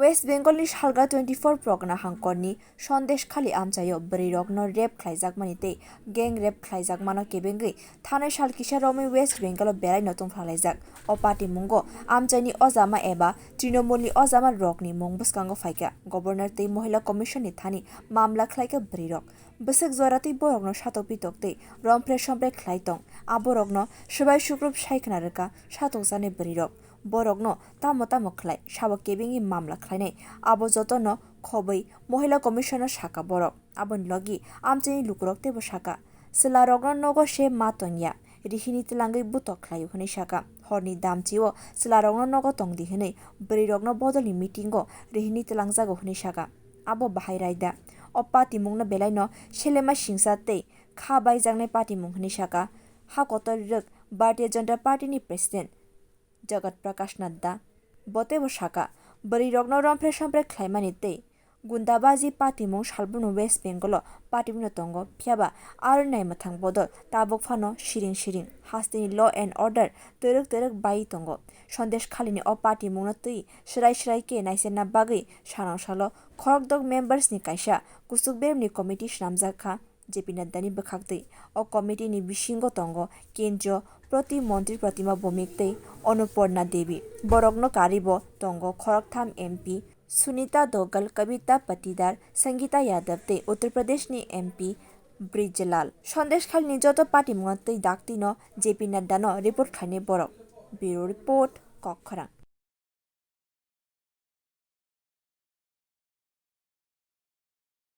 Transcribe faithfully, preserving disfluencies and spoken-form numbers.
West Bengal ni salga twenty four Progna hangkor ni Sandesh Khali amchaio bwrwi rokno rape khlaijakmani tei gang rape khlaijakmano kebengwi thanai sal kisa romwi West Bengal o belai no tongphalaijak. O patimungo amchaini ojama eba Trinamool ni ojama rokni mung bwskango phaikha. Governor tei Mohila Commission ni thani mamla khlaikha bwrwi rok. Bwswk jora tei borokno satok pitok tei romphre somphre khlai tong. Aborokno swbai sukrup sai khna rwkha satokjaknai bwrwi rok. Borokno tamo tamo khlai sabo kebengwi mamla khlainai, abo jotono khobwi Mohila Commission no sakha borok. Aboni logi amchaini lukurok teibo sakha, chwlarokno nogo se ma tongya, rihini twlangwi butok khlaio hwnwi sakha. Horni damchio chwlarokno nogo tongdi hwnwi bwrwirokno bodolni meeting o rihini twlangjago hwnwi sakha. Abo bahai raida. O patimungno belaino selema singsa tei kha baijaknai patimung hwnwi sakha. Ha kotor rwk Bharatiya Janata Party ni President Jagat Prakash Nadda. Bo teibo sakha, bwrwirokno romphre somphre khlaimani tei gundabaji patimung salbumno West Bengal o patimungno tongo, phiyaba aroni naimwthang bodol tabuk phano siring siring. Hasteni law and order twrwk twrwk baiwi tongo. Sandesh Khalini o patimungno twi swrai swrai khe naicherna bagwi sanong salo khorokdok members ni kaisa kuchuk beremni committee swnamjak kha. J P Nadda ni bwkhaktwi o committee ni bisingo tongo kendriyo proti montri Pratima Bhowmik tei Annapoorna Devi. Borokno karwibo tongo khoroktham M P, Sunita Dougal, Kavita Patidar, Sangeeta Yadav tei Uttar Pradesh ni M P Brij Lal. Sandesh Khalini joto patimungno twi daktwino J P Nadda no report khlainai borok. Bureau Report, Kokkhorang.